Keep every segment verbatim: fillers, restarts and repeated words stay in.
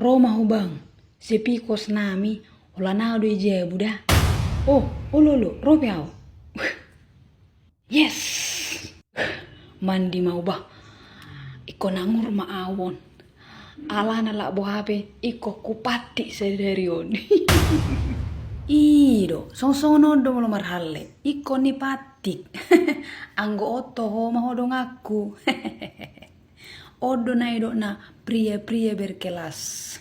Ro ma ho bang, sepi kos nami, holan au do i jabu da. Oh, olo olo, ro pe au. Yes! Mandi ma au bah. Ingkon angur ma au on. Alana lak boha pe ingkon hupantik sadari on. I do, songon songon on do molo marhalle. Ingkon ni pantik. Anggo on ho ma ho donganku. On do na nidokna pria-pria berkelas.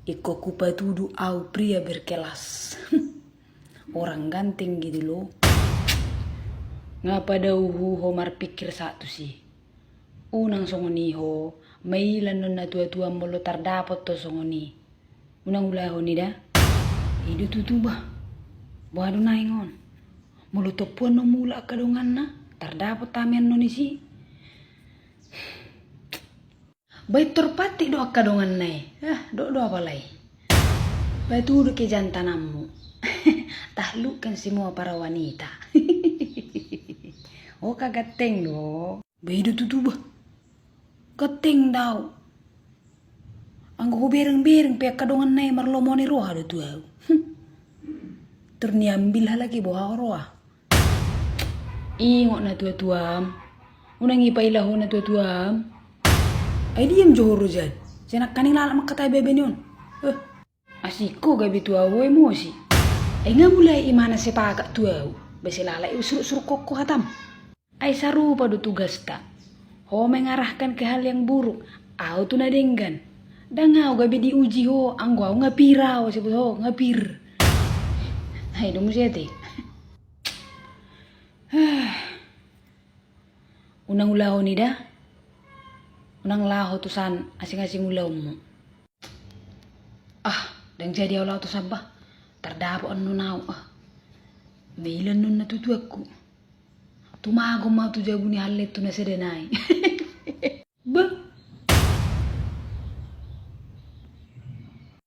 Ingkon hupatudu au pria berkelas. Orang ganteng gitu loh. Nga pe dauhu ho marpikir saat tusi. Unang songon i ho, maila annon na tua-tua molo tardapot ho songon i. Unang ulahon i da. I do tutu bah. Boha do naeng on. Molo tompu annon mulak angka donganna, tardapot hami annon disi. Baen tor pantik do angka donganna i. Ah, dok do apala i. Patudu ke jantananmu. Taklukkan semua para wanita. Oh, ka ganteng do. Ba i do tutu bah. Ganteng do au. Anggo hubereng-bereng pe angka donganna i marlomoan ni roha do tu au. Tor niambil halak i boha roha. Ingot na tua-tuam. Unang ipaila ho na tua-tuam. Ai diam jo ho rujan. Sai nangkaning lalap mangkatai bebe ni on. Eh. Asing ho gabe tu au emosi. Ai nga mulai imana sepakat tu au. Ba sai lalap i suruk-suruk kokko hatam. Ai sarupa do tugasta. Ho mengarahkan ke hal yang buruk. Au tu na denggan. Ndang au gabe diuji ho, anggo au nga pir au, sebut ho nga pir. Ai do muse ate. Unang ulahon i da. Unang laho tu san asing-asing ulaonmu. Ah, ndang jadi au laho tu san bah. Tardapot annon au ah. Maila annon na tua-tuangku. Tumagon ma au tu jabu ni halle tu na sada nai.